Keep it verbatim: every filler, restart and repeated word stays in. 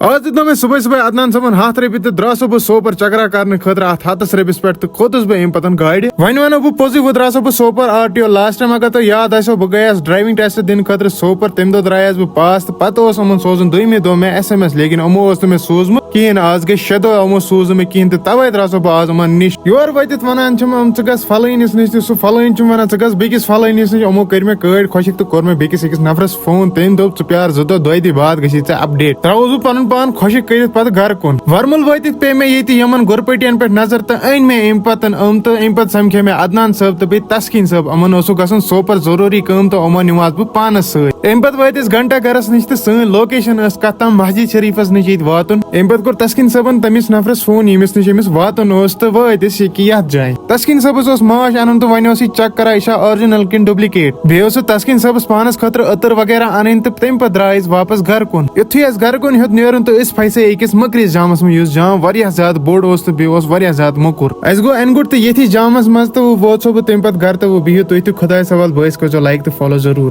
آز دیُتنو مےٚ صُبحٲے صُبحٲے عدنان صٲبن ہَتھ رۄپیہِ تہٕ درٛاسو بہٕ سوپور چکرا کرنہٕ خٲطرٕ اَتھ ہَتَس رۄپیَس پٮ۪ٹھ تہٕ کھوٚتُس بہٕ اَمہِ پَتَن گاڑِ۔ وۄنۍ وَنو بہٕ پوٚزُے، وۄنۍ درٛاسو بہٕ Sopore R T O. Last time اگر تۄہہِ یاد آسیو، بہٕ گٔیاس ڈرائیونگ ٹیسٹ دِنہٕ خٲطرٕ سوپور، تَمہِ دۄہ درٛایس بہٕ پاس تہٕ پَتہٕ اوس یِمَن سوزُن دوٚیمہِ دۄہ مےٚ ایس ایم ایس، لیکن یِمو اوس نہٕ مےٚ سوٗزمُت کِہیٖنۍ۔ آز گٔے شےٚ دۄہ یِمو سوٗز نہٕ مےٚ کِہیٖنۍ تہٕ تَوَے درٛاسو بہٕ آز یِمَن نِش۔ یور وٲتِتھ وَنان چھِم یِم، "ژٕ گژھ فلٲنِس نِش"، تہٕ سُہ فلٲنۍ چھُم وَنان، "ژٕ گژھ بیٚکِس فلٲنِس نِش"۔ یِمو کٔرۍ مےٚ کٲڑۍ خۄشِک تہٕ کوٚر مےٚ بیٚکِس أکِس نفرَس فون، تٔمۍ دوٚپ، "ژٕ پیار زٕ دۄہ، دۄیہِ دُہہِ بعد گژھی ژےٚ اپڈیٹ"۔ ترٛاوُس بہٕ پَنُن پان خۄشِک کٔرِتھ پَتہٕ گَرٕ کُن۔ وَرمُل وٲتِتھ پیٚیہِ مےٚ ییٚتہِ یِمَن گُرپٔٹِیَن پٮ۪ٹھ نظر تہٕ أنۍ مےٚ اَمہِ پَتَن یِم، تہٕ اَمہِ پَتہٕ سَمکھے مےٚ عدنان صٲب تہٕ بیٚیہِ تسکیٖن صٲب۔ یِمَن اوسُکھ گژھُن سوپور ضروٗری کٲم، تہٕ یِمَن نِمہٕ ہاس بہٕ پانَس سۭتۍ۔ اَمہِ پَتہٕ وٲتۍ أسۍ گھنٹہ گرَس نِش تہٕ سٲنۍ لوکیشن ٲس کَتھ تام مسجد شریٖفَس نِش ییٚتہِ واتُن۔ اَمہِ پَتہٕ کوٚر تسکیٖن صٲبَن تٔمِس نفرَس فون، ییٚمِس نِش أمِس واتُن اوس، تہٕ وٲتۍ أسۍ ییٚکیٛاہ یَتھ جایہِ۔ تسکیٖن صٲبَس اوس ماچھ اَنُن تہٕ وۄنۍ اوس یہِ چیک کران، یہِ چھا original کِنہٕ duplicate۔ بیٚیہِ اوس سُہ تسکیٖن صٲبَس پانَس خٲطرٕ عطر وغیرہ اَنٕنۍ تہٕ تَمہِ پَتہٕ درٛاے أسۍ واپَس گرٕ کُن۔ یُتھُے اَسہِ گرٕ کُن ہیوٚت نیرُن تہٕ أسۍ پھسے أکِس مٔکرِس جامَس منٛز، یُس جام واریاہ زیادٕ بوٚڑ اوس تہٕ بیٚیہِ اوس واریاہ زیادٕ موٚکُر۔ اَسہِ گوٚو اَنہِ گوٚٹ تہٕ ییٚتھی جامَس منٛز تہٕ وۄنۍ ووت سو بہٕ تَمہِ پَتہٕ گرٕ تہٕ وۄنۍ بِہِو تُہۍ تہِ خۄدایَس حوالہٕ۔ بٲیِس کٔرۍزیو like تہٕ follow ضروٗر۔